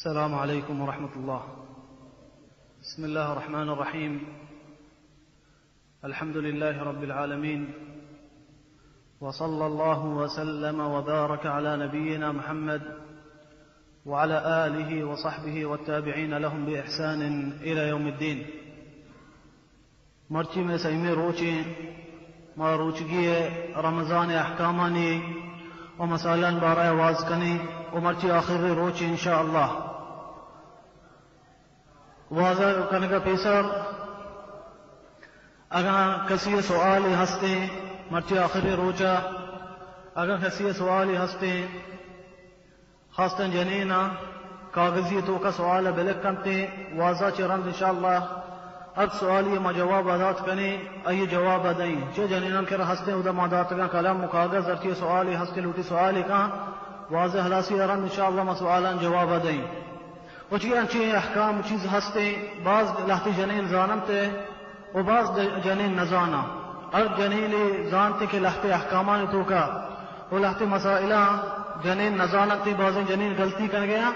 السلام عليكم ورحمة الله. بسم الله الرحمن الرحيم. الحمد لله رب العالمين. وصلى الله وسلم وبارك على نبينا محمد وعلى آله وصحبه والتابعين لهم بإحسان إلى يوم الدين. مرچی مئے سئیمیں روچیں، ما روچگی ءِ رمضان ءِ احکامانی و مسائلانی بارہ ءَ واز کنیں و مرچی آخری روچیں انشاءاللہ۔ واز کنگ ءَ پیسر اگاں کسی ءِ سوالے ہستیں، مرچی آخری روچ ءَ اگاں کسی ءِ سوالے ہستیں، خاصتاً جنیناں کاغذی توکا سوال بلک کنتیں، وازا چہ رند انشاءاللہ ہر سوالی ما جواب دات کنیں، آئی جواب دئیں۔ چہ جنینان کرا ہستیں، اودا ما داتگاں قلم و کاغذ، ہرچی سوالی ہستیں، لوٹی سوالی کن، واز ہلاسی رند انشاءاللہ ما سوالان جواب دئیں۔ و چی انچیں احکام چیز ہستیں، باز لہتے جنین زاننت و باز د-، جنین نزاناں۔ ہر جنینے زانتے کہ لہتے احکامانی توکا و لہتے مسائلاں جنین نزاننت، بازیں جنین غلطی کنگیاں۔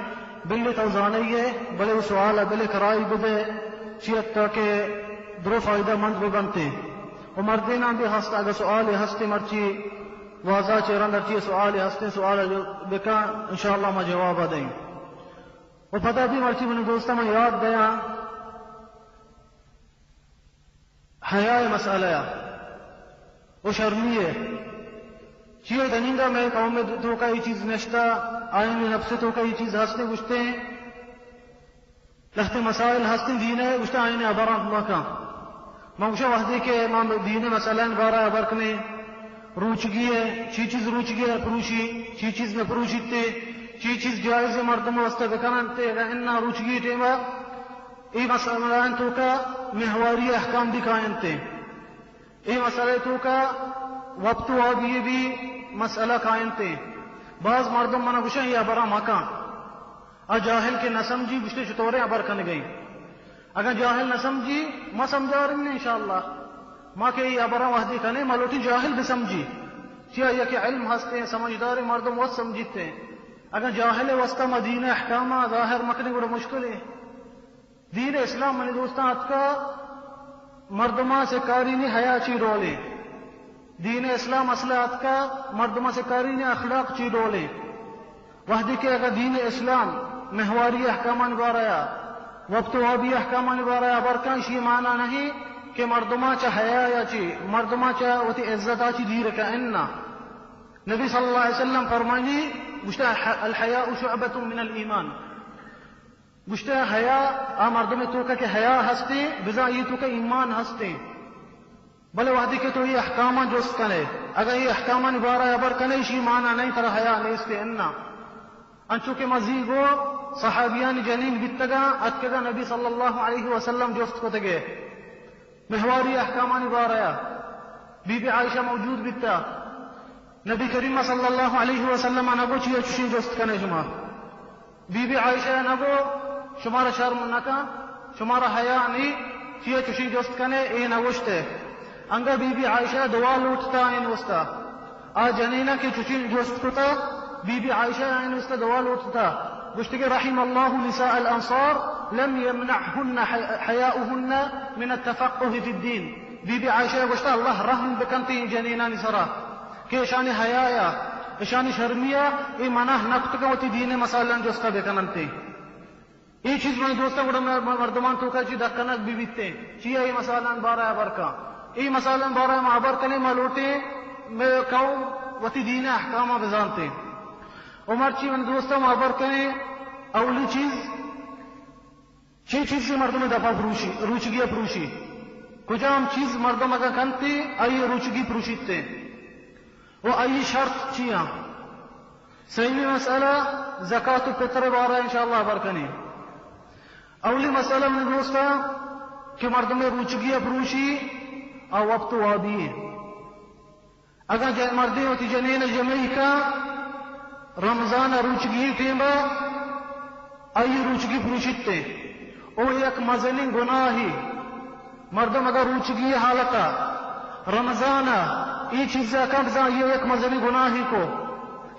بلے تو زانئیے، بلے او سوال بلے کرائی بدے، چی حتی کہ درو فائدہ مند ببنتے۔ و مردیناں بھی ہست، اگہ سوال ہستے مرچی وازا چہ رند ہرچی سوال ہستے، سوال بکن، انشاءاللہ ما جواب دئیں۔ و پدا بھی مرچی منی دوستاں من یاد دیاں، حیا ءِ مسئلہ ءَ و شرمی ءَ۔ چیا دنینگا مئے قوم ءِ توکا اے چیز نشتہ، آیانی نفس ءِ توکا اے چیز ہستیں، گوشتیں لہتے مسائل ہستیں دین ءِ، گوشتیں آیانی ہبراں مکن۔ من گوشاں وہدے کہ ما دین ءِ مسئلہ ءِ بارہ ءَ ہبر کنیں، روچگی ءَ، چی چیز روچگی ءَ پروشی، چی چیز نہ پروشیت، چی چیز جائز مردم واسطہ بکننت، اگاں انا روچگی ٹیم ءَ اے مسئلہ ءِ توکا مہواری احکام بھی کاینت۔ اے مسئلہ ءِ توکا وپت وابی بھی مسئلہ کاینت۔ باز مردم منا گوشن اے ہبراں مکن۔ آ جاہل کہ نہ سمجھی، گوشتے چطوریں ہبر کنگئے۔ اگاں جاہل نہ سمجھی، ما سمجھاریں انشاءاللہ۔ ما کہ اے ہبراں وہدی کنیں، ما لوٹیں جاہل بہ سمجھی۔ چیا کہ علم ہستیں، سمجھداریں مردم وت سمجھیت۔ اگاں جاہل ءِ واسطہ ما دین ءِ احکاماں ظاہر مکنیں، گڑا مشکلیں۔ دین اسلام منی دوستاں اتکا مردماں سکارینی حیا چی ڈولیں۔ دین اسلام اصل اتکا مردماں سکارینی اخلاق چی ڈولیں۔ وہدے کہ اگاں دین اسلام مہواری احکامانی بارہ ءَ، وپت وابی احکامانی بارہ ءَ ہبر کن، ایشی معنی نہیں کہ مردماں چہ حیا یا چی، مردماں چہ وتی عزت ءَ چی دیر کن، اناں۔ نبی صلی اللہ علیہ وسلم فرمائنی، گوشتہ، الحیاء شعبۃ من الایمان۔ گوشتہ، حیا، آ مردم توکا کہ حیا ہستیں، بزاں اے توکا ایمان ہستیں۔ بلے وہدے کہ تو اے احکاماں جست کنے، اگاں اے احکامانی بارہ ءَ ہبر کنے، ایشی معنی نہیں ترا حیا نیستے، اناں۔ انچو کہ مزیگو صحابیانی جنین بیتگاں، اتکگاں نبی صلی اللہ علیہ وسلم جست کتگے۔ مہواری احکامانی بارہ ءَ بی بی عائشہ موجود بیتا۔ نبی کریم صلی اللہ علیہ وسلم ءَ نگو چیا چشیں جست کنے شما؟ بی بی عائشہ ءَ نگو شمارا شرم نکن، شمارا حیا نی، چیا چشیں جست کنے؟ اے نگوشتے۔ انگا بی بی عائشہ دعا لوٹتا آئین واسطہ۔ آ جنینا کہ چشیں جست کتا، بی بی عائشہ آئین واسطہ دعا لوٹتا۔ گوشتگے، رحم اللہ نساء الانصار لم یمنعهن حیاؤهن من التفقه فی الدین۔ بی بی عائشہ گوشتا، اللہ رحم بکنت ایں جنینانی سرا کہ اشانی حیا یا اشانی شرمیا اے منع نہ کتگاں وتی دین مسائلاں جستا بکننت۔ اے چیز منی دوستاں گڑا مئے مردمان توکا چی دکنگ بہ بیتیں۔ چیا اے مسائلان بارہ ءَ ہبر کن؟ اے مسائلان بارہ ءَ ما ہبر کنیں، ما لوٹیں مئے قوم وتی دین احکاماں بزانتیں۔ و مرچی منی دوستاں ما ہبر کنیں، اولی چیز، چی چیزی مردم دپا پروشی، روچگی پروشی؟ کجام چیز مردم اگاں کنتی، آئی روچگی پروشیتے؟ و آئی شرط چیاں؟ سیمی مسئلہ زکات و فطر بارہ انشاءاللہ ہبر کنیں۔ اولی مسئلہ منی دوستاں کہ مردم روچگی پروشی، آ وپت وابی۔ اگاں ج-، مردے وتی جنین جمعی کا رمضان روچگی ٹیمبا آئی روچگی پروشیتے، او یک مزنیں گناہی۔ مردم اگر روچگی حالتا رمضان ءَ اے چیز ءَ کن، بزاں آئی ءَ یک مزنیں گناہے کو۔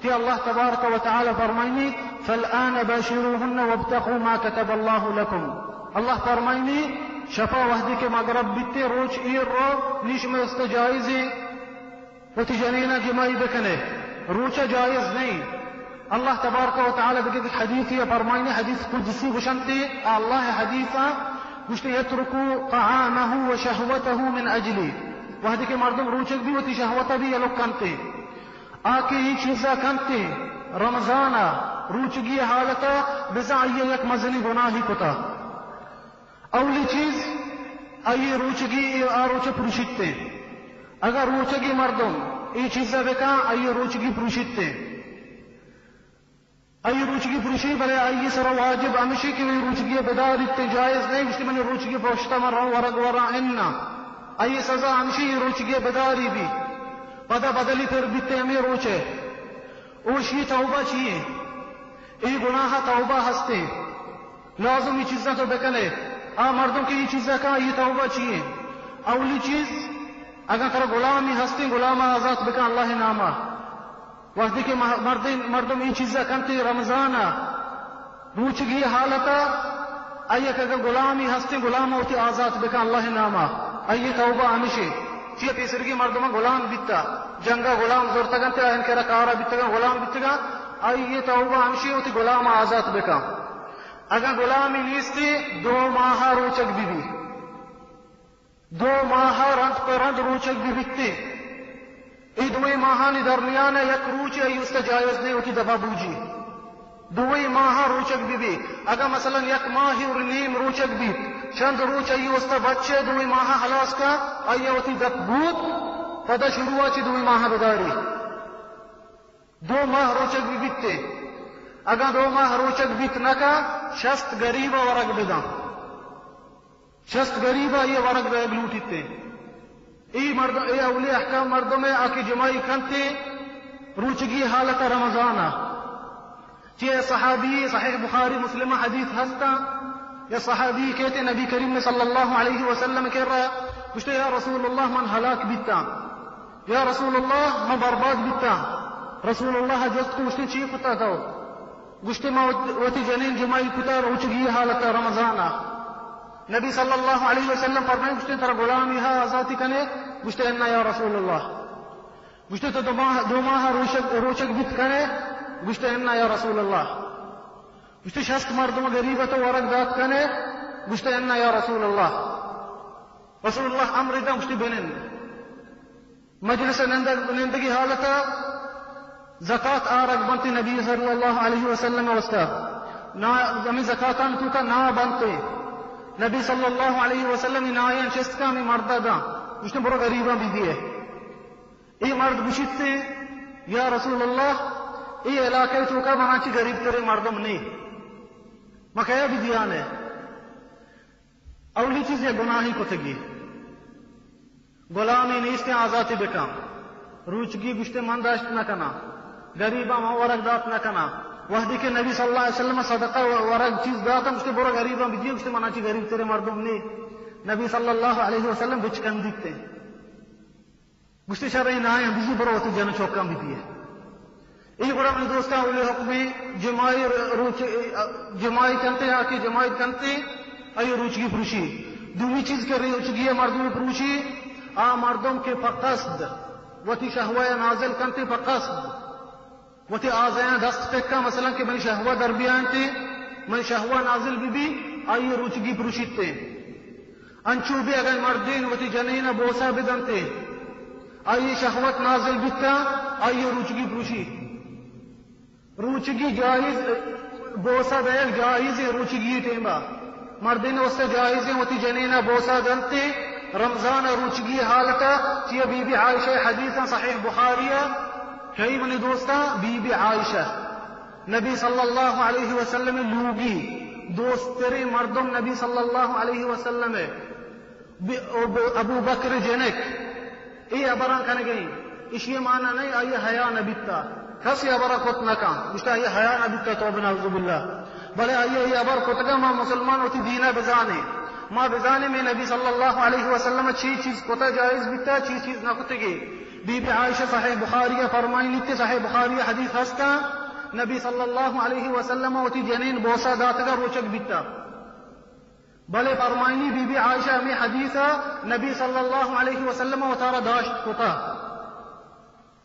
کہ اللہ تبارک و تعالی فرمائنی، فالآن باشروهن وابتغوا ما كتب الله لكم۔ اللہ فرمائنی، شپا وہدے کہ مغرب بیتے، روچ ایر رو، نی شمئے واسطہ جائزیں وتی جنینا جماعی بکنے، روچا جائز نہیں۔ اللہ تبارک و تعالی دگہ حدیثی فرمائنی، حدیث قدسی گوشنتے، اللہ حدیثا گوشتے، یترک طعامه و شهوته من اجلی۔ وہدے کہ مردم روچگ بی، وتی شہوتا بی یلو کنتے۔ آ کہ اے چیزا کنتے، رمضانا روچگی حالتا، بزاں آئی یک مزنی گناہی کتا۔ اولی چیز، آئی روچگی آ روچ پروشیتے۔ اگر روچگی مردم اے چیزا بکا، آئی روچگی پروشیتے۔ آئی روچگی پروشی، بلے آئی سرا واجب ہمشی کہ وی روچگی بداریت، جائز نہیں، گوشتی منی روچگی پروشتا، من رو ورگ ورا انا۔ آئی سزا ہمشی روچگی بداری بی۔ پدا بدلی پر بیتے ہمیں روچے۔ اوشی توبہ چیئے؟ اے گناہ توبہ ہستے۔ لازم اے چیزاں تو بکنے۔ آ مردم کہ اے چیزاں کا، اے توبہ چیئے؟ اولی چیز، اگاں ترا غلامی ہستے، غلام آزاد بکن اللہ ناما۔ وہدے کہ مہ-، مردم، مردم اے چیزا کنتے رمضانا، روچگی حالتا، آئی کہ اگاں غلامی ہستیں، غلام وتی آزات بکن اللہ ناما۔ آئی توبہ ہمشی۔ چیا پیسرگی مردم غلام بیتا، جنگا غلام زرتگنت، آیان کرا کارا بیتگا، غلام بیتگا، آئی توبہ ہمشی وتی غلام آزات بکن۔ اگاں غلامی نیستی، دو ماہ روچگ بی بی۔ دو ماہ رند پہ رند روچگ بہ بیت۔ اے دوئیں ماہانی درمیان ء یک روچے آئی است جائز نے وتی دپا بوجی۔ دوئیں ماہ روچگ بہ بی۔ اگاں مثلاً یک ماہی اور نیم روچگ بیت، چند روچ آئی است بچے دوئیں ماہ ہلاس کا، آئی وتی دپ بوت، پدا شروع چی دوئیں ماہ بداری۔ دو ماہ روچگ بہ بیت۔ اگاں دو ماہ روچگ بیت نہ کا، شست غریب ورگ بداں۔ شست غریب آئی ورگ دئیگ لوٹیت۔ اے مردم، اے اولی احکام مردم ء آ کہ جمائی کنت روچگی حالت رمضان ء۔ چہ صحابی، صحیح بخاری مسلم حدیث ہستا، یا صحابی کہتے نبی کریم صلی اللہ علیہ وسلم کرا گوشتے، یا رسول اللہ، من ہلاک بیتا، یا رسول اللہ، من برباد بیتا۔ رسول اللہ جست کو گوشتے، چی کتا تو؟ گوشتے، ما وت-، وتی جنین جماعی کتا روچگی حالت رمضان ء۔ نبی صلی اللہ علیہ وسلم فرمائے، گوشتے، ترا غلامی ہا آزاتی کنے؟ گوشتے، انا یا رسول اللہ۔ گوشتے، تو دو ماہ، دو ماہ روچگ، روچگ بیت کنے؟ گوشتے، انا یا رسول اللہ۔ گوشتے، شست مردم غریب تو ورگ دات کنے؟ گوشتے، انا یا رسول اللہ۔ رسول اللہ امر داں، گوشتے، بنند۔ مجلس نندگ، نندگی حالت زکات آرگ بنتی نبی صلی اللہ علیہ وسلم واسطہ۔ نا، ہمیں زکاتان تو کا نا بنتے۔ نبی صلی اللہ علیہ وسلم نا آیان چست کا ہمیں مردہ داں۔ گوشتے، برو غریباں بی دیئے۔ اے مرد گوشیت، یا رسول اللہ، اے علاقہ توکا منا چی غریب ترے مردم نے، ما کیا بدیانے؟ اولی چیز یہ گناہی کتگی، غلامی نیست آزاتی بکن، روچگی گوشتے من داشت نہ کنا، غریباں من ورگ دات نہ کنا۔ وحدی کہ نبی صلی اللہ علیہ وسلم صدقہ ورگ چیز داتا، گوشتے برو غریباں بدیے، گوشتے منا چی غریب ترے مردم نے۔ نبی صلی اللہ علیہ وسلم بچکندیتے۔ گوشتے، شر اے نہ آیاں، بزی برو وتی جن چوکاں بدیے۔ اے گڑا منی دوستاں، اولی حکمے جمائی روچ، جمائی کنتے، آ کہ جمائی کنتے، آئی روچگی پروشی۔ دومی چیز کہ روچگی مردم پروشی، آ مردم کہ پہ قصد وتی شہوہ نازل کنتے، پہ قصد وتی آزیاں دست ٹکا، مثلاً کہ منی شہوہ در بیانتے، منی شہوہ نازل بی بی، آئی روچگی پروشیتے۔ انچو بی اگن مردین وتی جنین بوسا بدنتے، آئی شہوت نازل بیتا، آئی روچگی پروشی۔ روچگی جائز، بوسہ دئیگ جائز ایں روچگی ٹیما۔ مردین واسطہ جائز ایں وتی جنینا بوسہ دنتے رمضان روچگی حالتا۔ چیا بی بی عائشہ حدیثاں صحیح بخاری ء۔ کئی منی دوستاں، بی بی عائشہ نبی صلی اللہ علیہ وسلم لوگی دوستریں مردم نبی صلی اللہ علیہ وسلم بی-، اب-، ابو بکر جنک، اے ہبراں کنگئیں، اشی مانا نہیں، آئی حیا نہ بیتا، کسی ہبرا کت نہ کن، گوشتا آئی حیا نہ بیتا، توبہ نعوذ باللہ۔ بلے آئی اے ہبر کتگا، ما مسلمان وتی دینا بزانیں، ما بزانیں میں نبی صلی اللہ علیہ وسلم چی چیز کتا جائز بیتا، چی چیز نہ کتگی۔ بی بی عائشہ صحیح بخاری فرمائنی تے، صحیح بخاری حدیث ہستا، نبی صلی اللہ علیہ وسلم وتی جنین بوسہ داتگا روچگ بیتا۔ بلے فرمائنی بی بی عائشہ ہمیں حدیث نبی صلی اللہ علیہ وسلم وتارا داشت کتا۔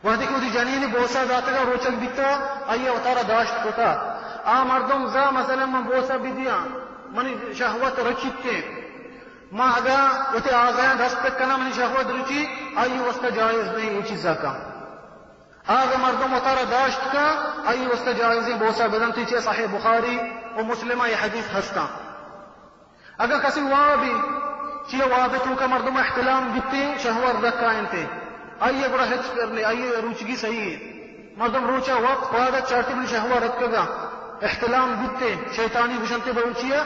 وہدے کہ وتی جنین بوسہ داتگا روچگ بیتا، آئی وتارا داشت کتا۔ آ مردم زا مثلاً من بوسہ بدیاں، منی شہوت رچیتے، ما اگاں وتی آزایاں دست بکناں منی شہوت رچی، آئی واسطہ جائز نہیں یہ چیزا کا۔ آ اگاں مردم وتارا داشت کا، آئی واسطہ جائزیں بوسہ بدنتی، چہ صحیح بخاری و مسلم یہ حدیث ہستاں۔ اگاں کسی وابی، چیا واب توکا مردم احتلام بیتے، شہوت رکھائنتے، آئی گڑا ہچ کرنے، آئی روچگی صحیح ہے۔ مردم روچا وقت پادا چارتی بلی شہوت رکھگا، احتلام بیتے، شیطانی گشنتے بلوچیا،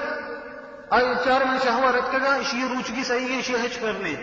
آئی چار من شہوت رکھگا، اشی روچگی صحیح ہے، اشی ہچ کرنے۔